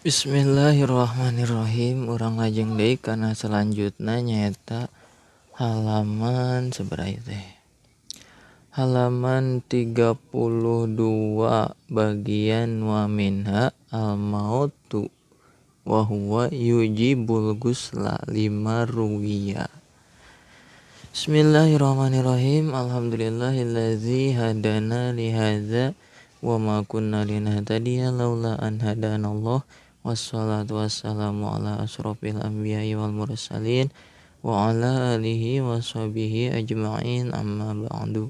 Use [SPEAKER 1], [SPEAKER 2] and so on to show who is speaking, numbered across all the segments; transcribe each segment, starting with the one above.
[SPEAKER 1] Bismillahirrahmanirrahim. Urang lajeng deui kana selanjutna nyaeta halaman sabaraha teh? Halaman 32 bagian wa minha al-mautu wa huwa yujibul ghusla lima ruwiya. Bismillahirrahmanirrahim. Alhamdulillahillazi hadana li hadza wa ma kunna linahtadiya laula an hadanallah. Wassalatu wassalamu ala asrofil anbiya'i wal mursalin wa ala alihi wa sahbihi ajma'in, amma ba'du.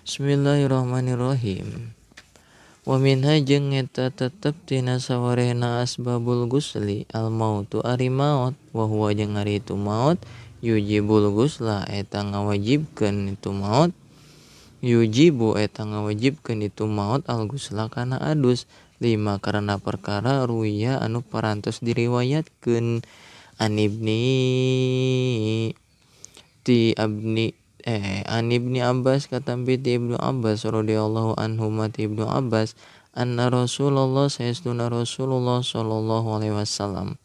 [SPEAKER 1] Bismillahirrahmanirrahim. Wa minha jeung eta tetep tina sawarehna asbabul gusli al mautu ari maut wa huwa jeung ari itu maut yujibul gusla eta ngawajibkeun itu maut yujibu eta ngawajibkeun itu maut al gusla kana adus lima karena perkara ruya anu parantos diriwayatkeun an ibni ti abni an ibni Abbas katampi ti Ibnu Abbas radhiyallahu anhu ma ti Ibnu Abbas anna Rasulullah saestuna Rasulullah sallallahu alaihi wasallam.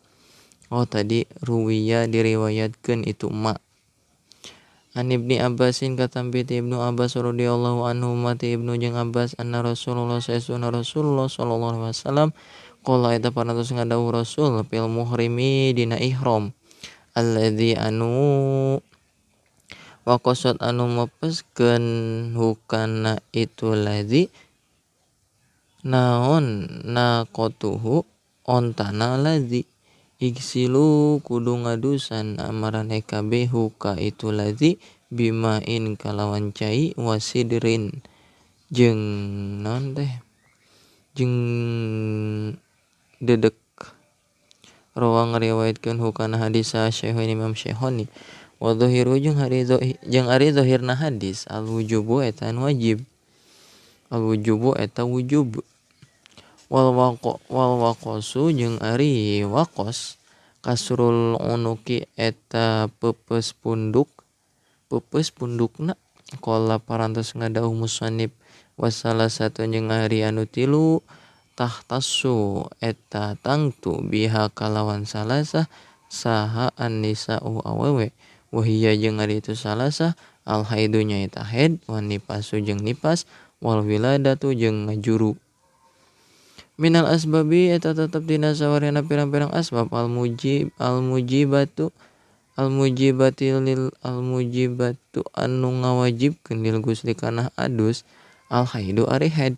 [SPEAKER 1] Oh tadi ruwiya diriwayatkeun itu ma an Ibni Abbasin katampi ti Ibnu Abbas radhiyallahu anhu ma ti Ibnu jeung Abbas anna Rasulullah saestuna Rasulullah sallallahu alaihi wasallam qala eta parantos ngadawuh Rasul fil muhrimi dina ihram alladzi anu waqasat anu mepeskeun hukana itu ladzi naon naqatuhu ontana ladzi igsilu kudu ngadusan amaraneh kabeh huka itu ladzi bimain kalawan cai wasidrin jeung naon teh jeung dedek. Rawa ngariwayatkeun hukana hadis Syekhoni Imam Syekhoni wa zahiru jeung ari zahirna hadis al wujubu eta wajib al wujubu eta wujub wal waqasu jeung ari waqas kasrul unuki eta peupeus pundukna qala parantos ngadawuh musannif wasalah satu jeung ari anu tilu tahtasu eta tangtu biha kalawan salasah saha an-nisa'u awewe wahiya jeung ari itu salasah al haidu nyaeta haid wan nifasu jeung nifas wal wiladatu jeung ngajuru. Minal asbabi eta tetep dina sawarehna pirang-pirang asbab al mujibatu al mujibatu anu ngawajibkeun lil gusli kana adus al haidu ari haid.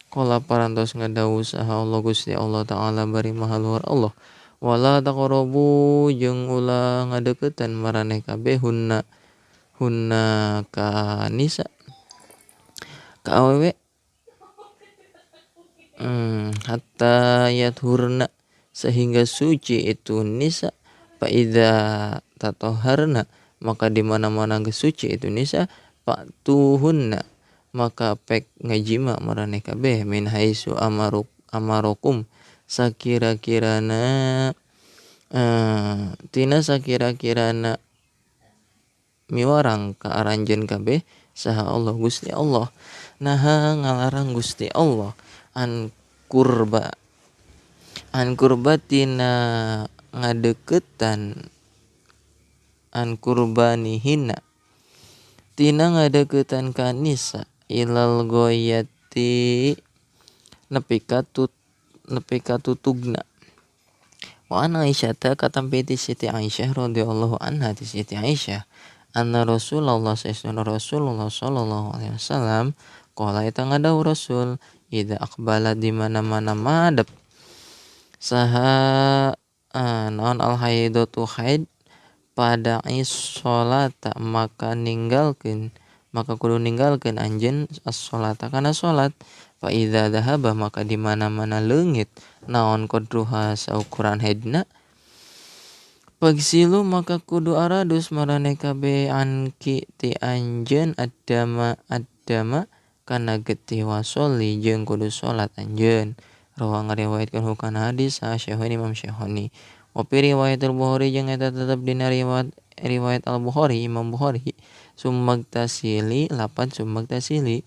[SPEAKER 1] Qala parantos ngadawuh saha Allah Gusti Allah taala bari maha luhur Allah wala taqrabu jeung ulah ngadeuketan maraneh kabeh hunna ka nisa ka awewe hatta yathurna sehingga suci itu nisa fa idza tatoharna maka di mana-mana geus suci itu nisa fatuhunna maka pek ngajima maraneh kabeh min haitsu amarukum sakira-kirana tina sakira-kirana miwarang ka aranjeun kabeh saha Allah Gusti Allah. Naha ngalarang Gusti Allah an kurba tina ngadeukeutan an kurbanihina tina ngadeukeutan ka nisa ilal goyati nepi ka tutugna. Wa an Aisyah ta katampi ti Siti Aisyah radhiyallahu anha ti Siti Aisyah anna Rasulullah Rasulullah sallallahu alaihi wasallam qala eta ngadawuh Rasul idza aqbala di mana-mana madep saha naon al haidatu haid pada isholata maka ninggalkeun maka kudu ninggalkeun anjeun as-sholata kana salat fa idza dhahaba maka di mana-mana leungit naon qadruha saukuran haidna pagsilu maka kudu aradus maraneh kabeh anki ti anjeun adama kana getih wasoli jeung kudu salat anjeun. Rawa ngariwayatkeun hukana hadis Syekhoni Imam Syekhoni wa fi riwayatil Bukhari jeung eta tetep dina riwayat Al Bukhari Imam Bukhari sumagtasili lapan sumagtasili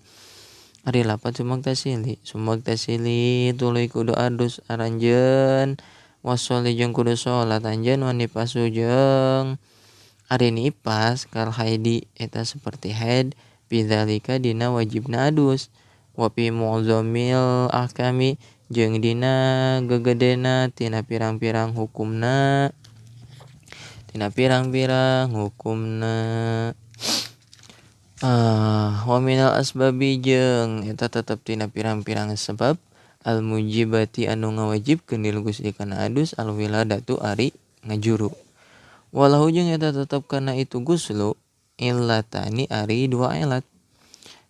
[SPEAKER 1] Ari lapat sumagtasili sumagtasili tuluy kudu adus aranjeun washolli jeung kudu salat anjeun wa nifasu jeung ari nipas kal haidi eta seperti haid bidzalika dina wajibna adus wa fi mu'zamil ahkami jeung dina gegedena tina pirang-pirang hukumna tina pirang-pirang hukumna. Wa minal asbabi jeung eta tetep tina pirang-pirang sebab al mujibati anu ngawajibkeun lil ghusli kana adus al wiladatu ari ngajuru walau jeung eta tetep kana itu guslu illatani ari dua ilat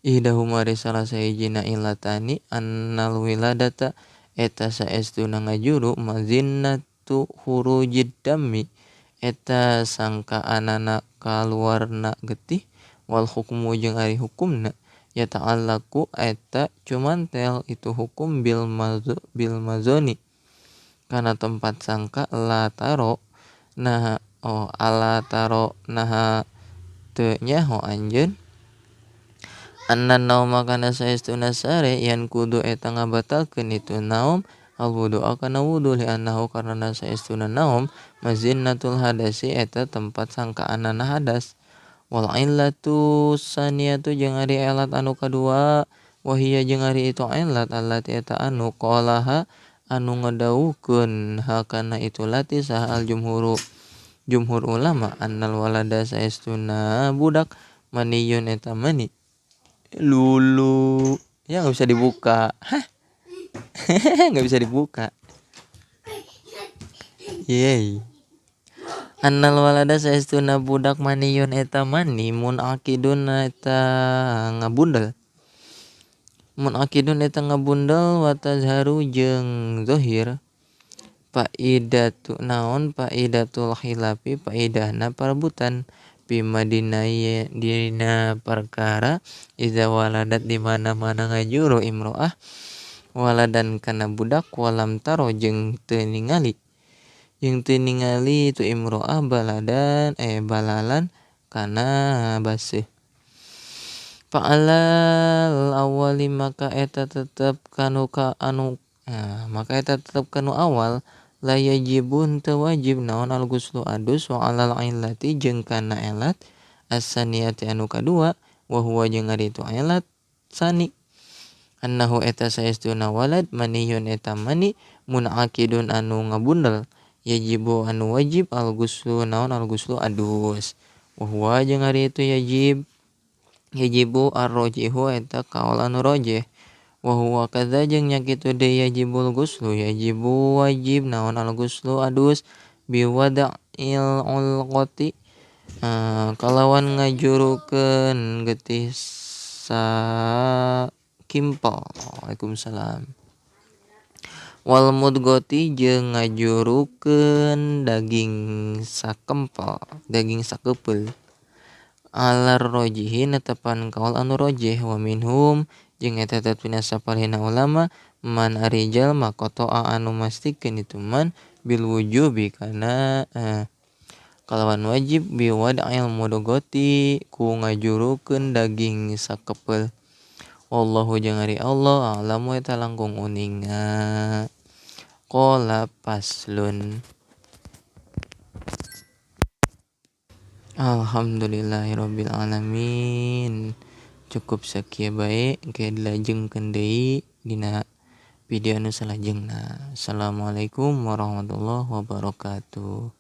[SPEAKER 1] ihdahuma ari salah sahijina illatani annal wiladata eta saestuna ngajuru mazinnatu khurujid dami eta sangkaanana kaluarna getih wal hukmu jeung ari hukumna ya ta'allaku eta cumantel itu hukum bil mazoni kana tempat sangka la taro nah oh ala taro naha teu nyaho anjeun anna nauma kana saestuna sare yan kudu eta ngabatalkeun itu naum al wudu'a kana wudu li annahu karena saestuna naum mazinnatul hadasi eta tempat sangkaanana hadas wal illatu saniyatu jeung ari ilat anu kadua wahia jeung ari itu ilat allati eta anu qalaha anu ngedawuhkeun hakana itu lati saha al jumhuru jumhur ulama annal walada saestuna budak maniyun eta mani lulu ya enggak bisa dibuka. Hah? Enggak bisa dibuka. Yeay. Annal walada saestuna budak maniyun eta mani munakidun eta ngabundel munakidun eta ngabundel wa tazharu jeung zahir faidatu naon faidatul khilafi faidahna parebutan bima dina perkara iza waladat di mana-mana ngajuru imro'ah waladan kana budak walam taro jeung teu ningali itu imro'ah baladan balalan kana baseuh fa'alal awali maka eta tetep kanu ka anu maka eta tetep kanu awal la yajibun teu wajib naon al ghuslu adus wa alal illati jeung kana ilat as-saniyati anu kadua wa huwa jeung ari itu ilat sani annahu eta saestuna walad maniyun eta mani munakidun anu ngabundel yajibu anu wajib al ghuslu naon al ghuslu adus wa huwa jeung ari itu yajibu ar-rajihu eta kaul anu rajih wa huwa kadza jeung nya kitu deui yajibul ghuslu yajibu wajib naon al ghuslu adus bi wada'il ulqati kalawan ngajurukeun getih sakimpel. Waalaikumsalam. Wal mudghati jeung ngajurukeun daging sakempel daging sakepeul alar rojihi netepan kaul anu rojih wa minhum jeung eta tina sapalihna ulama man ari jalma qata'a anu mastikeun itu man bil wujubi kana kalawan wajib bi wad'il mudghati ku ngajurukeun daging sakepeul. Wallahu jeung ari Allah a'lamu eta langkung uninga. Qala faslun. Alhamdulillahirabbil alamin. Cukup sakieu bae engke dilajengkeun deui dina video anu salajengna. Assalamualaikum warahmatullahi wabarakatuh.